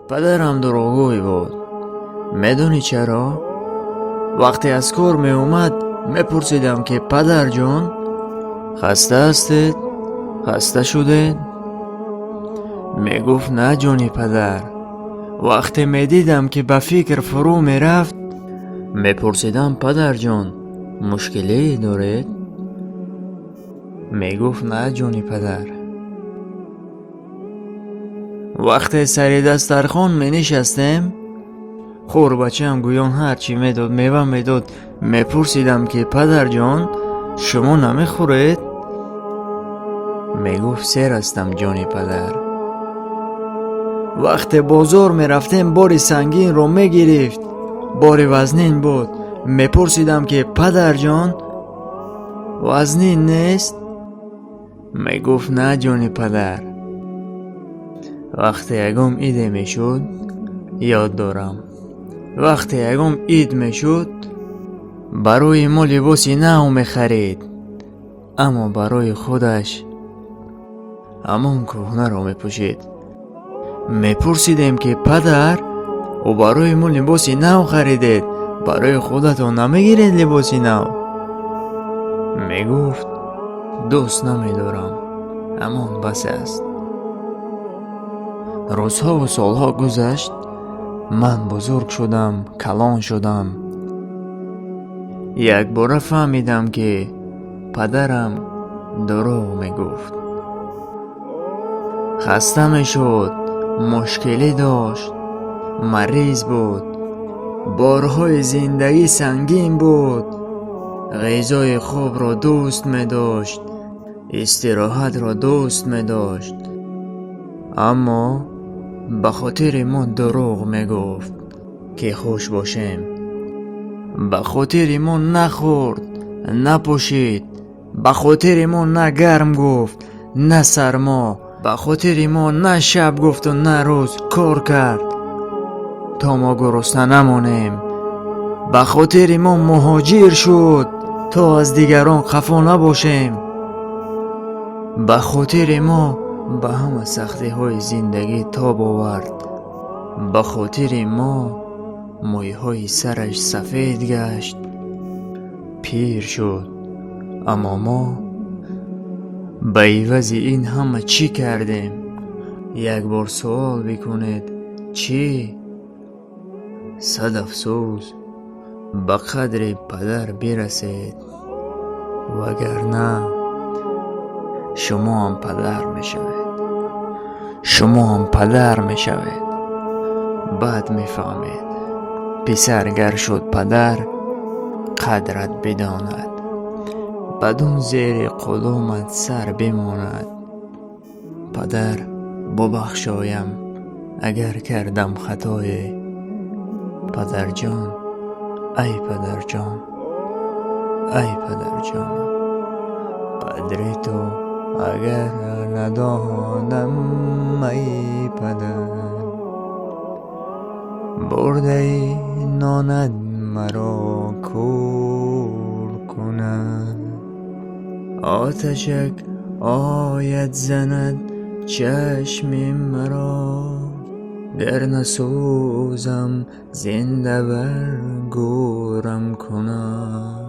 Падарам дурӯғгӯй буд. Медонӣ чаро? Вақте аз кор меомад, мепурсидам, ки падарҷон, хаста ҳастед? Хаста шудед? Мегуфт: на, ҷони падар. Вақте медидам, ки ба фикр фурӯ мерафт, мепурсидам: падарҷон, мушкилие доред? Мегуфт: на, ҷони падар. Вақте сари дастархон менишастем, хурбачаам гӯён ҳар чӣ медод, мева медод, мепурсидам, ки падарҷон, шумо намехӯред? Мегуфт: сер ҳастам, ҷони падар. Вақте бозор мерафтем, бори сангинро мегирифт, бори вазнин буд. Мепурсидам, ки падарҷон, вазнин нест? Мегуфт: на, ҷони падар. Вақте ягон иде мешуд, ёд дорам, вақте ягон ид мешуд, барои мо либоси нав мехарид, аммо барои худаш ҳамон кӯҳнаро мепӯшид. Мепурсидем, ки падар, ӯ барои мо либоси нав харидед, барои худатон намегиред либоси нав? Мегуфт: дӯст намедорам, ҳамон бас аст. Рӯзҳову солҳо гузашт, ман бузург шудам, калон шудам. Якбора фаҳмидам, ки падарам дурӯғ мегуфт. Хаста мешуд, мушкилӣ дошт, мариз буд, борҳои зиндагӣ сангин буд, ғизои хубро дӯст медошт, истироҳатро дӯст медошт, аммо ба хотири мо дурӯғ мегуфт, ки хуш бошем. Ба хотири мо нахӯрд, напӯшид, ба хотири мо на гарм гуфт, на сармо, ба хотири мо на шаб гуфту на рӯз кор кард, то мо гурусна намонем. Ба хотири мо муҳоҷир шуд, то аз дигарон қафо набошем. Ба хотири мо ба ҳама сахтиҳои зиндагӣ тоб овард. Ба хотири мо мӯйҳои сараш сафед гашт, пир шуд. Аммо мо ба ивази ин ҳама чӣ кардем? Як бор суол бикунед: чӣ? Сад афсӯс, ба қадри падар бирасед, вагарна шумоам падар мешавед, шумоам падар мешавед, баъд мефаҳмед. Писар гар шуд падар, қадрат бидонад, бадун зери қудумат сар бимонад. Падар, бубахшоям, агар кардам хатое. Падарҷон, ай падарҷон, ай падарҷонам, қадри ту агар надонам, ай падар, бурдаи нонат маро кӯр кунад. Оташак ояд занад чашми маро, гар насӯзам зинда бар гӯрам кунад.